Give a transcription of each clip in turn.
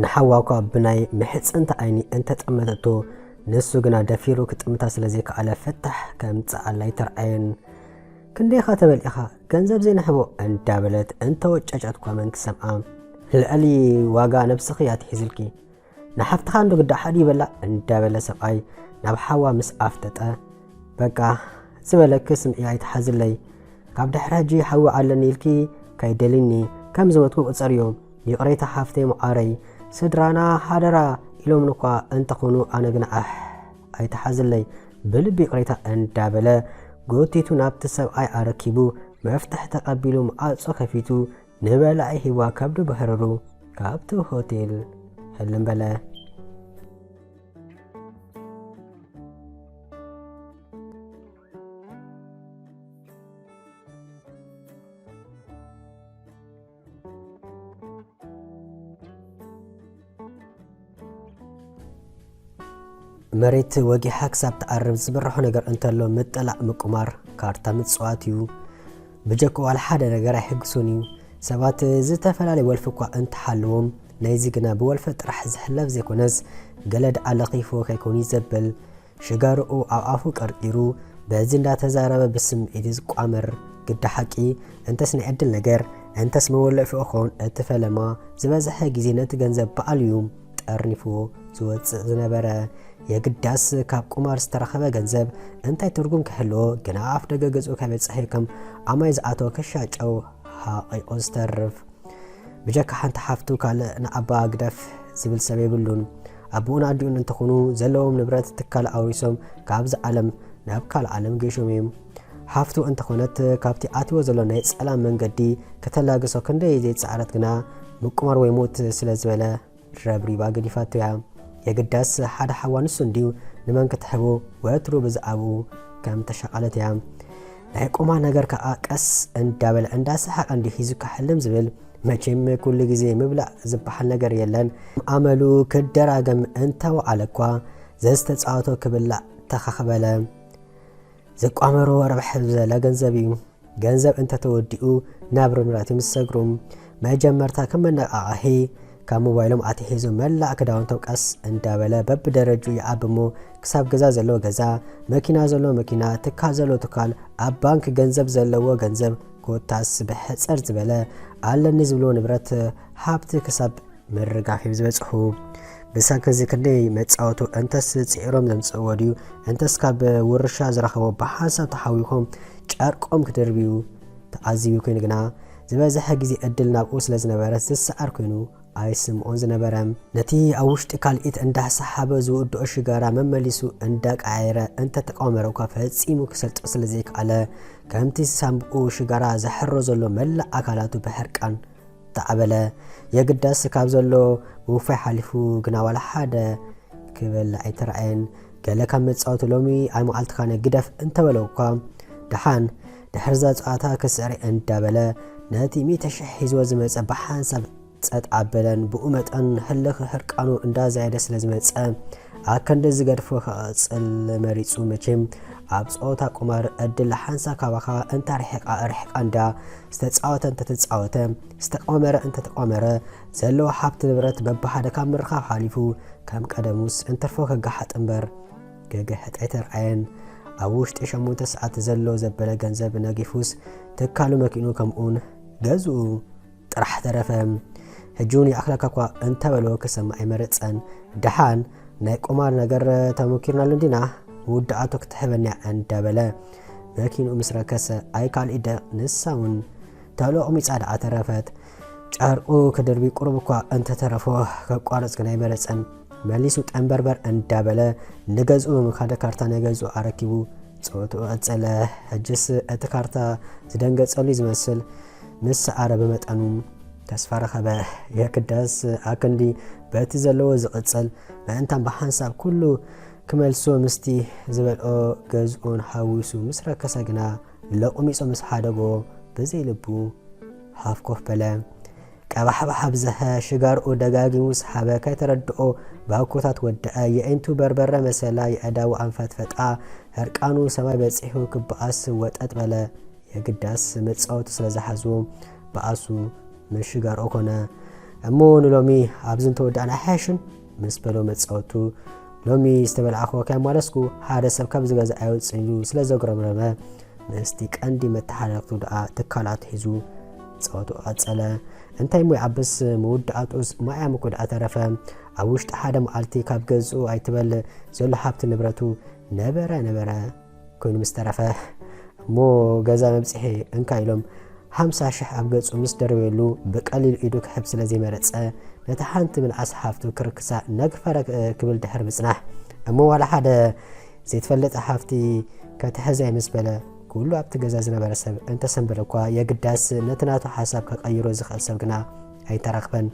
ንሓዋ እኳ ብናይ ምሕጽንታ ዓይኒ እንተጠመተቶ፣ ንሱ ግና ደፊሩ ክጥምታ ስለ ዘይከኣለ ፍታሕ ከምጽኣላ ኣይተርኣየን። "ክንደይኻ ተበሊእኻ? ገንዘብ ዘይንሕቦ?" እንዳበለት እንተወጨጨት እኳ መን ክሰምዓ። "ልዕሊ ዋጋ ነብስኺ እያ ትሒዝልኪ። ንሓፍትኻ እንዶ ግዳ ሓዲ ይበላ?" እንዳበለ ሰብኣይ ናብ ሓዋ ምስ ኣፍጠጠ፣ "በቃ ዝበለኪ ስምዒ፣ ኣይትሓዝለይ። ካብ ድሕሪ ሕጂ ሓዊ ኣለኒ ኢልኪ ከይደልኒ፣ ከም ዝሞትኩ ቁጸርዮ። ይቕሬታ ሓፍተይ መዓረይ፣ ስድራና ሓደራ ኢሎምኒ እኳ እንተኾኑ፣ ኣነ ግና ኣሕ ኣይትሓዝለይ" ብልቢ ይቕሬታ እንዳበለ ጎቲቱ ናብቲ ሰብኣይ ኣረኪቡ መፍትሕ ተቐቢሉ ማዕጾ ከፊቱ ንበላዒ ሂዋ ከብዱ ብህርሩ ካብቲ ሆቴል ህልም በለ። መሬት ወጊሓ ክሳብ ትዓርብ ዝብርሖ ነገር እንተሎ ምጥላዕ ምቁማር፣ ካርታ ምጽዋት እዩ። ብጀኮ ዋላ ሓደ ነገር ኣይሕግሱን እዩ። ሰባት ዝተፈላለየ ወልፊ እኳ እንተሃለዎም፣ ናይዚ ግና ብወልፊ ጥራሕ ዝሕለፍ ዘይኮነስ፣ ገለ ደኣ ለኺፍዎ ከይኮን እዩ ዘብል። ሽጋርኡ ኣብ ኣፉ ቀርቂሩ፣ በዚ እንዳተዛረበ ብስምዒት ዝቋመር። ግዳ ሓቂ፣ እንተስ ናይ ዕድል ነገር፣ እንተስ መወልዒ ፍቕሪ ክኸውን እቲ ፈለማ፣ ዝበዝሐ ግዜ ነቲ ገንዘብ ባዕሉ እዩ ጠርኒፍዎ ዝወጽእ ዝነበረ። የግዳስ ካብ ቁማር ዝተረኸበ ገንዘብ እንታይ ትርጉም ክህልዎ፣ ግና ኣፍ ደገ ገዝኡ ከይበጽሐ ከም ኣማይ ዝኣተወ ክሻጨው ሓቒቑ ዝተርፍ። ብጀካ ሓንቲ ሓፍቱ ካልእ ንኣባ ግደፍ ዝብል ሰብ የብሉን። ኣቦኡን ኣዲኡን እንተኾኑ ዘለዎም ንብረት ትካል ኣውሪሶም ካብዚ ዓለም ናብ ካልእ ዓለም ገይሾም እዮም። ሓፍቱ እንተኾነት ካብቲ ኣትዎ ዘሎ ናይ ጸላም መንገዲ ከተላግሶ ክንደይ ዘይጸዓረት ግና ምቁማር ወይ ሞት ስለ ዝበለ ረብሪባ ገዲፋቶ እያ። የግዳስ ሓደ ሓዋ ንሱ እንድዩ ንመን ክትሕቦ ወትሩ ብዛዕባኡ ከም ተሻቐለት እያ። ናይ ቁማር ነገር ከኣ ቀስ እንዳበለ እንዳሰሓቐ እንድዩ ሒዙ ክሕልም ዝብል። መቸም ኩሉ ግዜ ምብላዕ ዝበሃል ነገር የለን። ኣመሉ ክደራገም እንተወዓለ እኳ ዘዝተጻወቶ ክብላዕ ተኸኽበለ። ዘቋመሮ ረብሐ ዝበለ ገንዘብ እዩ። ገንዘብ እንተተወዲኡ ናብ ርምራት እዩ ምስ ሰግሩ። መጀመርታ ከም መነቓቕሒ ካብ ሞባይሎም ኣትሒዙ መላእ ክዳውንቶም ቀስ እንዳበለ በብደረጅኡ ይዓቢ እሞ ክሳብ ገዛ ዘለዎ ገዛ፣ መኪና ዘለዎ መኪና፣ ትካል ዘለዎ ትካል፣ ኣብ ባንክ ገንዘብ ዘለዎ ገንዘብ፣ ኮታስ ብሕጽር ዝበለ ኣለኒ ዝብልዎ ንብረት ሃብቲ ክሳብ ምርጋፍ እዮም ዝበጽሑ። ብሰንኪ እዚ ክንደይ መጻወቱ እንተስ ጽዒሮም ዘምጽእዎ ድዩ፣ እንተስ ካብ ውርሻ ዝረኸቦ ብሓንሳብ ተሓዊኾም ጨርቆም ክድርብዩ ተዓዚቡ ኮይኑ ግና፣ ዝበዝሐ ግዜ ዕድል ናብኡ ስለ ዝነበረ ዝሰዓር ኮይኑ ኣይስምዖን ዝነበረ። ነቲ ኣብ ውሽጢ ካልኢት እንዳሰሓበ ዝውድኦ ሽጋራ መመሊሱ እንዳቀያየረ እንተተቋመረ እኳ ፈጺሙ ክሰልጦ ስለ ዘይከኣለ፣ ከምቲ ሳንቡኡ ሽጋራ ዘሕሮ ዘሎ መላእ ኣካላቱ ብሕርቃን ተዓበለ። የግዳስ ካብ ዘሎ ምውፋይ ሓሊፉ ግና ዋላ ሓደ ክበልዕ ኣይተራእየን። ገለ ካብ መጻወቱ ሎሚ ኣብ መዓልትኻ ናይ ግደፍ እንተበሎ እኳ፣ ደሓን ድሕሪ እዛ ጸዋታ ክስዕር እንዳበለ ነቲ ሚእቲ ሽሕ ሒዝዎ ዝመጸ ብሓንሳብ ጸጥ ኣበለን። ብኡ መጠን ህልኽ ሕርቃኑ እንዳዛየደ ስለ ዝመጸ፣ ኣከንዲ ዝገድፎ ክቕጽል መሪጹ። መቸም ኣብ ጸወታ ቁማር ዕድል ሓንሳብ ካባኻ እንታ ርሒቓ ርሒቓ እንዳ ዝተጻወተ እንተተጻወተ፣ ዝተቋመረ እንተተቋመረ፣ ዘለዎ ሃብቲ ንብረት በብሓደ ካብ ምርኻብ ሓሊፉ ከም ቀደሙስ እንትርፎ ከገሓጥ እምበር ገገሕጥ ኣይተርኣየን። ኣብ ውሽጢ ሸሞንተ ሰዓት ዘሎ ዘበለ ገንዘብ ነጊፉስ ትካሉ መኪኑ ከምኡውን ገዝኡ ጥራሕ ተረፈ። ሕጂ እውን ይኣኽለካ እኳ እንተበሎ ክሰምዕ ኣይመረጸን። ደሓን ናይ ቁማር ነገር ተመኪርናሉ እንዲና፣ መወዳእቱ ክትሕበኒ እያ እንዳበለ መኪንኡ ምስ ረከሰ፣ ኣይ ካልእ ደቕ ንሳ እውን ተሎቕሚጻ ደኣ ተረፈት። ጨርቁ ክድርቢ ቁሩብ እኳ እንተተረፎ ከቋርጽ ግን ኣይመረጸን። መሊሱ ጠንበርበር እንዳበለ ንገዝኡ ብምኻድ ካርታ ናይ ገዝኡ ኣረኪቡ ጸወትኡ ቀጸለ። ሕጅስ እቲ ካርታ ዝደንገጸሉ እዩ ዝመስል። ምስ ሰዓረ ብመጠኑ ተስፋ ረኸበ። የግዳስ ኣክንዲ በቲ ዘለዎ ዝቕጽል ምእንታን ብሓንሳብ ኩሉ ክመልሶ ምስቲ ዝበልኦ ገዝኡን ሓዊሱ ምስ ረከሰ ግና ለቑሚጾ ምስ ሓደጎ ብዘይ ልቡ ሃፍ ኮፍ በለ። ቀባሕባሕ ኣብዝሐ፣ ሽጋርኡ ደጋጊሙ ሰሓበ። ከይተረድኦ ባኮታት ወደአ። የዒንቱ በርበረ መሰላ፣ የእዳዉ ኣንፈጥፈጣ። ሕርቃኑ ሰማይ በጺሑ ክበኣስ ወጠጥ በለ። የግዳስ መጻወቲ ስለ ዝሓዝዎ በኣሱ ምስ ሽጋርኡ ኮነ። እሞ ንሎሚ ኣብዚ እንተወዳእና ኣይሓይሽን? ምስ በሎ መጻወቱ፣ ሎሚ ዝተበላዕኽዎ ከየማለስኩ ሓደ ሰብ ካብዚ ገዛ ኣይወጽእን ኢሉ ስለ ዘጉረምረመ፣ ምስቲ ቀንዲ መተሓላለኽቱ ደኣ ትካል ኣትሒዙ ጻወትኡ ቀጸለ። እንታይ እሞ ይዓብስ፣ መወዳእትኡስ ማይ ኣምኩ ደኣ ተረፈ። ኣብ ውሽጢ ሓደ መዓልቲ ካብ ገዝኡ ኣይትበል፣ ዘሎ ሃብቲ ንብረቱ ነበረ ነበረ ኮይኑ ምስ ተረፈ፣ እሞ ገዛ መብጽሒ እንካ ኢሎም ሓምሳ ሽሕ ኣብ ገጹ ምስ ደርበየሉ፣ ብቐሊል ኢዱ ክሕብ ስለ ዘይመረጸ፣ ነታ ሓንቲ ምንኣስ ሓፍቱ ክርክሳ ነግፈረ ክብል ድሕሪ ምጽናሕ፣ እሞ ዋላ ሓደ ዘይትፈልጥ ሃፍቲ ከተሕዛይ ምስ በለ፣ ኩሉ ኣብቲ ገዛ ዝነበረ ሰብ እንተሰንበደ እኳ፣ የግዳስ ነቲ ናቱ ሓሳብ ከቐይሮ ዝኽእል ሰብ ግና ኣይተረኽበን።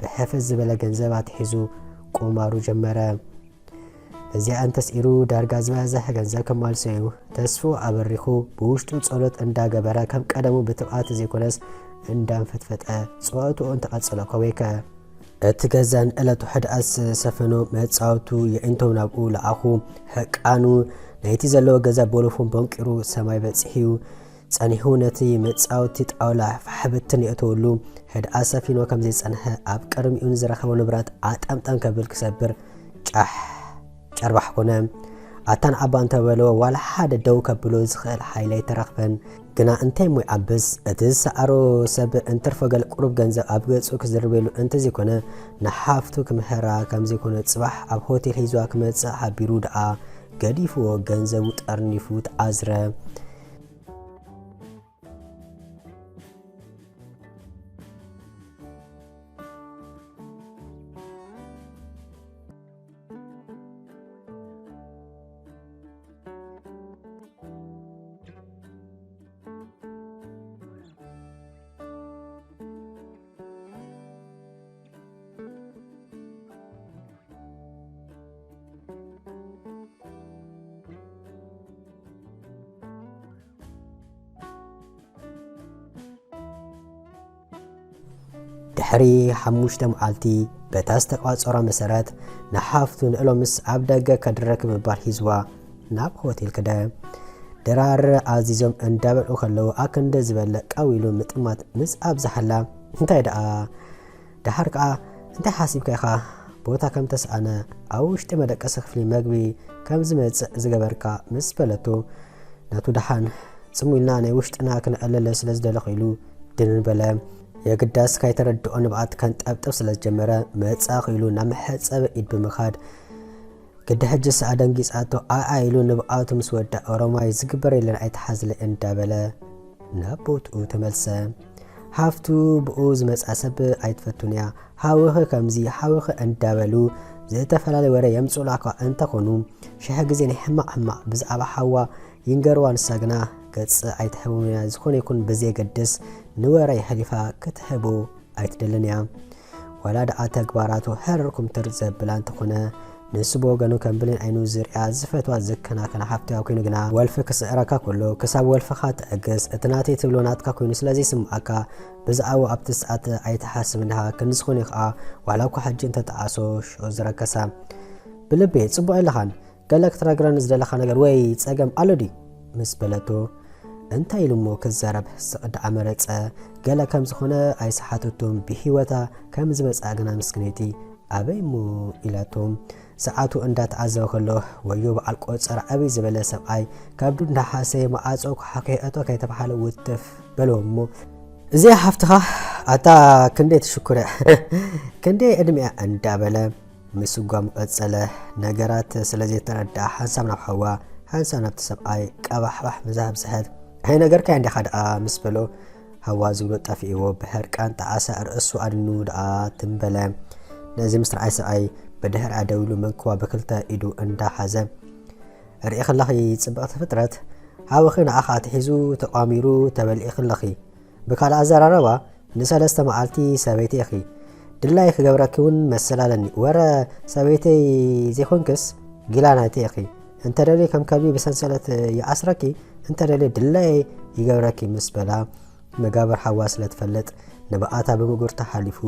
ብሕፍዝ ዝበለ ገንዘብ ኣትሒዙ ቁማሩ ጀመረ። በዚኣ እንተስኢሩ ዳርጋ ዝበዝሐ ገንዘብ ከማልሶ እዩ። ተስፍኡ ኣበሪኹ ብውሽጡ ጸሎት እንዳገበረ፣ ከም ቀደሙ ብትብዓት ዘይኮነስ እንዳንፈትፈጠ ጸወትኡ እንተቐጸሎ ከወይከ። እቲ ገዛን ዕለቱ ሕድኣት ዝሰፈኖ መጻወቱ የዒንቶም ናብኡ ለኣኹ። ሕቃኑ ናይቲ ዘለዎ ገዛ ቦሎፎን ቦንቂሩ ሰማይ በጺሑ እዩ። ጸኒሑ ነቲ መጻወቲ ጣውላ ፋሕ ብትን የእተወሉ። ህድኣት ሰፊንዎ ከም ዘይጸንሐ፣ ኣብ ቅድሚኡ ንዝረኸቦ ንብረት ዓጠምጠም ከብል ክሰብር ጫሕ ጨርባሕ ኮነ። ኣታ ንዓባ እንተበሎ፣ ዋላ ሓደ ደው ከብሎ ዝኽእል ሓይሊ ኣይተረኽበን። ግና እንታይ እሞ ይዓብስ፣ እቲ ዝሰዓሮ ሰብ እንትርፎ ገለ ቁሩብ ገንዘብ ኣብ ገጹ ክዝርበሉ እንተዘይኮነ፣ ንሓፍቱ ክምህራ ከም ዘይኮነ፣ ጽባሕ ኣብ ሆቴል ሒዝዋ ክመጽእ ሓቢሩ ደኣ ገዲፍዎ፣ ገንዘቡ ጠርኒፉ ተዓዝረ። ድሕሪ ሓሙሽተ መዓልቲ፣ በታ ዝተቋጸሮ መሰረት፣ ንሓፍቱ ንእሎምስ ኣብ ደገ ከድረክ ምባል ሒዝዋ ናብ ሆቴል ክደ። ድራር ኣዚዞም እንዳበልዑ ከለዉ፣ ኣክንዲ ዝበልዕ ቀው ኢሉ ምጥማት ምስ ኣብዝሓላ፣ እንታይ ደኣ ደሓር ከኣ እንታይ ሓሲብካ ኢኻ? ቦታ ከም ተስኣነ፣ ኣብ ውሽጢ መደቀሲ ክፍሊ መግቢ ከም ዝመጽእ ዝገበርካ ምስ በለቶ፣ ናቱ ደሓን ጽሙ ኢልና ናይ ውሽጥና ክነዕልል ስለ ዝደለኹ ኢሉ ድንን በለ። የግዳስ ካይተረድኦ ንብኣት ከንጠብጥብ ስለ ዝጀመረ፣ መጻእኹ ኢሉ ናብ መሕጸቢ ኢድ ብምኻድ፣ ግዲ ሕጂ ሰኣ ደንጊጻቶ፣ ኣኣ ኢሉ ንብኣቱ ምስ ወዳ ኦሮማይ ዝግበር የለን ኣይትሓዝለ እንዳበለ ናብ ቦትኡ ተመልሰ። ሃፍቱ ብኡ ዝመጻ ሰብ ኣይትፈቱን እያ። ሓውኺ ከምዚ ሓውኺ እንዳበሉ ዝተፈላለየ ወረ የምጽኡላኳ እንተኾኑ፣ ሽሕ ግዜ ናይ ሕማቕ ሕማቕ ብዛዕባ ሓዋ ይንገርዋ፣ ንሳ ግና ገጽ ኣይትሕቦም እያ። ዝኾነ ይኹን ብዘየገድስ ንወረ የሕሊፋ ክትሕቦ ኣይትደልን እያ። ዋላ ደኣ ተግባራቱ ሕርር ኩምትር ዘብላ እንተኾነ፣ ንሱ ብወገኑ ከም ብሌን ዓይኑ ዝሪኣ፣ ዝፈትዋ፣ ዝከናኸና ሓፍቱ ኮይኑ ግና፣ ወልፊ ክስዕረካ ከሎ ክሳብ ወልፍኻ ትዕግስ፣ እቲ ናተይ ትብሎ ናትካ ኮይኑ ስለ ዘይስምዓካ፣ ብዛዕባኡ ኣብቲ ሰዓት ኣይትሓስብን ኢኻ። ክንዲ ዝኾነ ከኣ ዋላ እኳ ሕጂ እንተጠዓሶ ሽዑ ዝረከሳ። ብልቢ ጽቡቕ የለኻን፣ ገለ ክትነግረኒ ዝደለኻ ነገር ወይ ጸገም ኣሎ ድዩ? ምስ በለቶ፣ እንታይ ኢሉ እሞ ክዛረብ ስቕ ደኣ መረጸ። ገለ ከም ዝኾነ ኣይሰሓተቶን፣ ብህይወታ ከም ዝመጽኣ ግና ምስክነይቲ ኣበይ እሞ ኢላቶ። ሰዓቱ እንዳተዓዘበ ከሎ፣ ወዮ በዓል ቆጸራ ዕብይ ዝበለ ሰብኣይ ከብዱ እንዳሓሰየ፣ መዓጾ ኩሓኩ ኣቶ ከይተባሃለ ውትፍ በልዎ እሞ፣ እዚኣ ሓፍትኻ ኣታ ክንደይ ትሽኩረ፣ ክንደይ ዕድሚኣ እንዳበለ ምስጓም ቀጸለ። ነገራት ስለ ዘይተረድኣ ሓንሳብ ናብ ሓዋ፣ ሓንሳብ ናብቲ ሰብኣይ ቀባሕባሕ ምዛ ኣብዝሐት። ኣይነገርካዮን ዲኻ ደኣ ምስ በሎ፣ ሓዋ ዝብሎ ጠፊእዎ ብሕርቃን ጣዕሳ ርእሱ ኣድኑ ደኣ ትም በለ። ነዚ ምስ ረኣየ ሰብኣይ ብድሕሪኣ ደው ኢሉ መንክባ ብክልተ ኢዱ እንዳሓዘ፣ ርኢኺ ኣለኺ ጽብቕቲ ፍጥረት፣ ሓውኺ ንዓኻ ኣትሒዙ ተቋሚሩ ተበሊዕኺ ኣለኺ። ብካልእ ኣዘራርባ፣ ንሰለስተ መዓልቲ ሰበይቲ ኢኺ። ድላዪ ክገብረኪ እውን መሰል ኣለኒ። ወረ ሰበይተይ ዘይኮንክስ ጊላ ናይተይ ኢኺ። እንተደልየ ከም ከልቢ ብሰንሰለት ይኣስረኪ፣ እንተደልየ ድላዪ ይገብረኪ ምስ በላ፣ መጋብር ሓዋ ስለ ትፈልጥ፣ ንብኣታ ብምጉርታ ሓሊፉ፣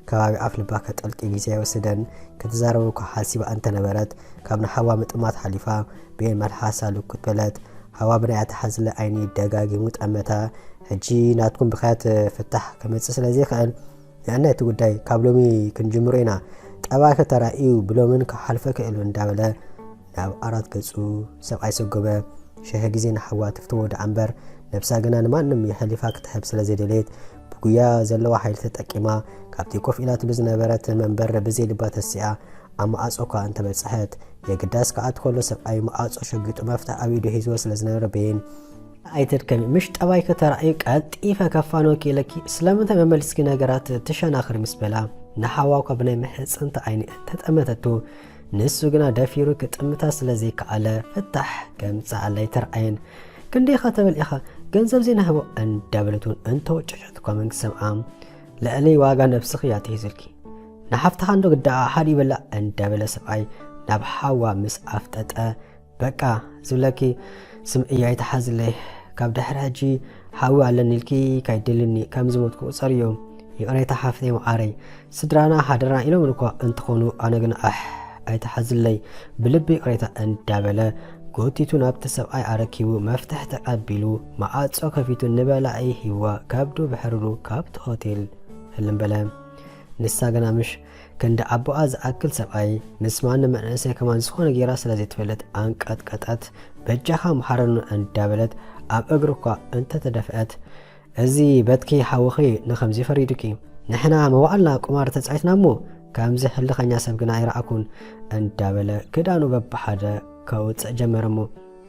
ከባቢ ኣፍ ልባ ከጠልቂ ግዜ ኣይወሰደን። ክትዛረብ እኳ ሓሲባ እንተነበረት፣ ካብ ንሓዋ ምጥማት ሓሊፋ፣ ብኤን መልሓሳ ልኩት በለት። ሓዋ ብናይ ኣተሓዝለ ዓይኒ ደጋጊሙ ጠመታ። ሕጂ ናትኩም ብኽያት ፍታሕ ክመጽእ ስለ ዘይክእል፣ ንዕና እቲ ጉዳይ ካብ ሎሚ ክንጅምሮ ኢና፣ ጠባይከ ተራእዩ ብሎምን ክሓልፈ ክእሉ እንዳበለ ናብ ኣራት ገጹ ሰብኣይ ሰጎመ። ሸሕ ግዜ ንሓዋ ትፍትዎ ደኣ እምበር፣ ነብሳ ግና ንማንም የሕሊፋ ክትህብ ስለ ዘይደለየት፣ ብጉያ ዘለዋ ሓይሊ ተጠቂማ፣ ካብቲ ኮፍ ኢላትሉ ዝነበረት መንበር ብዘይ ልባ ተሲኣ፣ ኣብ መኣጾ እኳ እንተበጽሐት፣ የግዳስ ክኣቱ ከሎ ሰብኣይ መኣጾ ሸጊጡ መፍትሕ ኣብ ኢዱ ሒዝዎ ስለ ዝነበረ፣ በየን ኣይትድከሚ፣ ምሽ ጠባይኪ ተራእዩ ቀልጢፈ ከፋንወኪ ኢለኪ፣ ስለምንታይ መመሊስኪ ነገራት ትሸናኽሪ ምስ በላ፣ ንሓዋ እኳ ብናይ ምሕጽንቲ ዓይኒ እንተጠመተቶ፣ ንሱ ግና ደፊሩ ክጥምታ ስለ ዘይከኣለ፣ ፍታሕ ከምጽኣላ ኣይተርኣየን። ክንደይኻ ተበሊዕኻ፣ ገንዘብ ዘይንህቦ እንዳበለት እውን እንተወጨጨት እኳ መን ክሰምዓ። ልዕሊ ዋጋ ነብስኺ እያ ትሂዝልኪ። ንሓፍትኻ እንዶ ግዳኣ ሓዲበላ እንዳበለ ሰብኣይ ናብ ሓዋ ምስ ኣፍጠጠ፣ በቃ ዝብለኪ ስምዕያ ኣይትሓዝለይ። ካብ ድሕሪ ሕጂ ሓዊ ኣለኒ ኢልኪ ካይደልኒ ከም ዝሞትኩ ቁጸርዮ። ይቕሬታ ሓፍተይ መዓረይ። ስድራና ሓደራና ኢሎም እኳ እንትኾኑ ኣነ ግን ኣሕ ኣይትሓዝለይ። ብልቢ ይቕሬታ እንዳበለ ጎቲቱ ናብቲ ሰብኣይ ኣረኪቡ መፍትሕ ተቐቢሉ መኣጾ ከፊቱ ንበላዒ ሂዋ ከብዱ ብሕርሩ ካብቲ ሆቴል ህልም በለ። ንሳ ግና ምሽ ክንዲ ኣቦኣ ዝኣክል ሰብኣይ ምስ ማንም መንእሰይ ከማን ዝኾነ ጌራ ስለ ዘይትፈልጥ ኣንቀጥቀጠት። በጃኻ መሓረኑ እንዳበለት ኣብ እግሩ እኳ እንተተደፍአት፣ እዚ በትኪ ሓውኺ ንኸምዚ ፈሪዱኪ። ንሕና መዋዕልና ቁማር ተጻይትና እሞ ከምዚ ህልኸኛ ሰብ ግና ኣይረኣኩን እንዳበለ ክዳኑ በብሓደ ከውጽእ ጀመረ። እሞ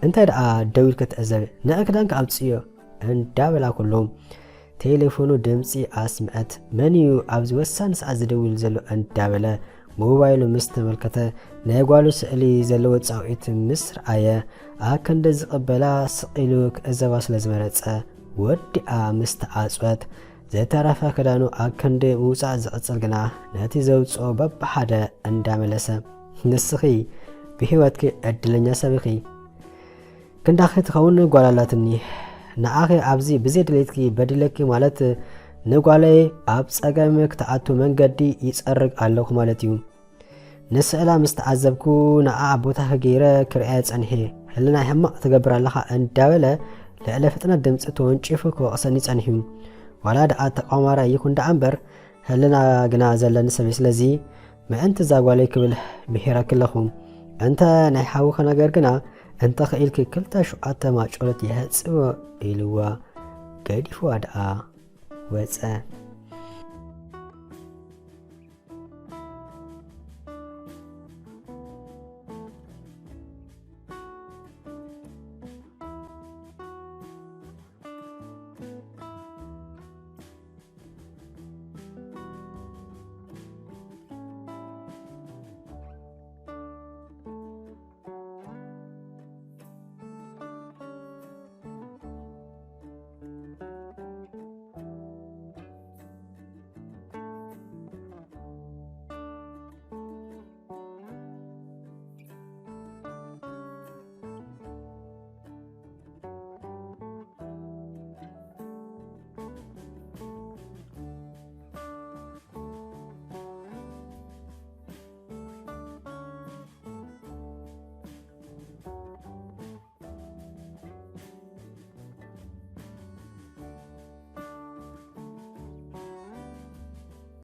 እንታይ ደኣ ደው ኢልኪ ትዕዘቢ? ንዒ ክዳንኪ ኣውጽእዮ እንዳበላ ኩሉ ቴሌፎኑ ድምጺ ኣስምዐት። መን እዩ ኣብዚ ወሳኒ ሰዓት ዝደውል ዘሎ እንዳበለ ሞባይሉ ምስ ተመልከተ ናይ ጓሉ ስእሊ ዘለዎ ጻውዒት ምስ ረኣየ ኣከንደ ዝቕበላ ስቕ ኢሉ ክዕዘባ ስለ ዝመረጸ ወዲኣ ምስ ተዓጽወት ዝተረፈ ክዳኑ ኣከንደ ምውጻእ ዝቕጽል ግና ነቲ ዘውጽኦ በብሓደ እንዳመለሰ ንስኺ ብህይወትኪ ዕድለኛ ሰብ ኢኺ። ክንዳኺ ትኸውን ጓል ኣላትኒ። ንዓኺ ኣብዚ ብዘይ ድሌትኪ በዲለኪ ማለት ንጓለይ ኣብ ጸገም ክትኣቱ መንገዲ ይጸርግ ኣለኹ ማለት እዩ። ንስእላ ምስ ተዓዘብኩ ንዓ ኣብ ቦታኺ ገይረ ክርእያ ጸኒሐ። ህልናይ ሕማቕ ትገብር ኣለኻ እንዳበለ ልዕሊ ፍጥነት ድምጺ ተወንጪፉ ክወቕሰኒ ጸኒሑ። ዋላ ደኣ ተቋማራይ ይኹን ደኣ እምበር ህልና ግና ዘለኒ ሰብ እዩ። ስለዚ ምእንቲ እዛ ጓለይ ክብል ምሂረኪ ኣለኹ። እንተ ናይ ሓውኺ ነገር ግና እንተ ኽኢልኪ ክልተ ሸውዓተ ማጮሎት የሕጽቦ ኢልዋ ገዲፍዋ ደኣ ወጸ።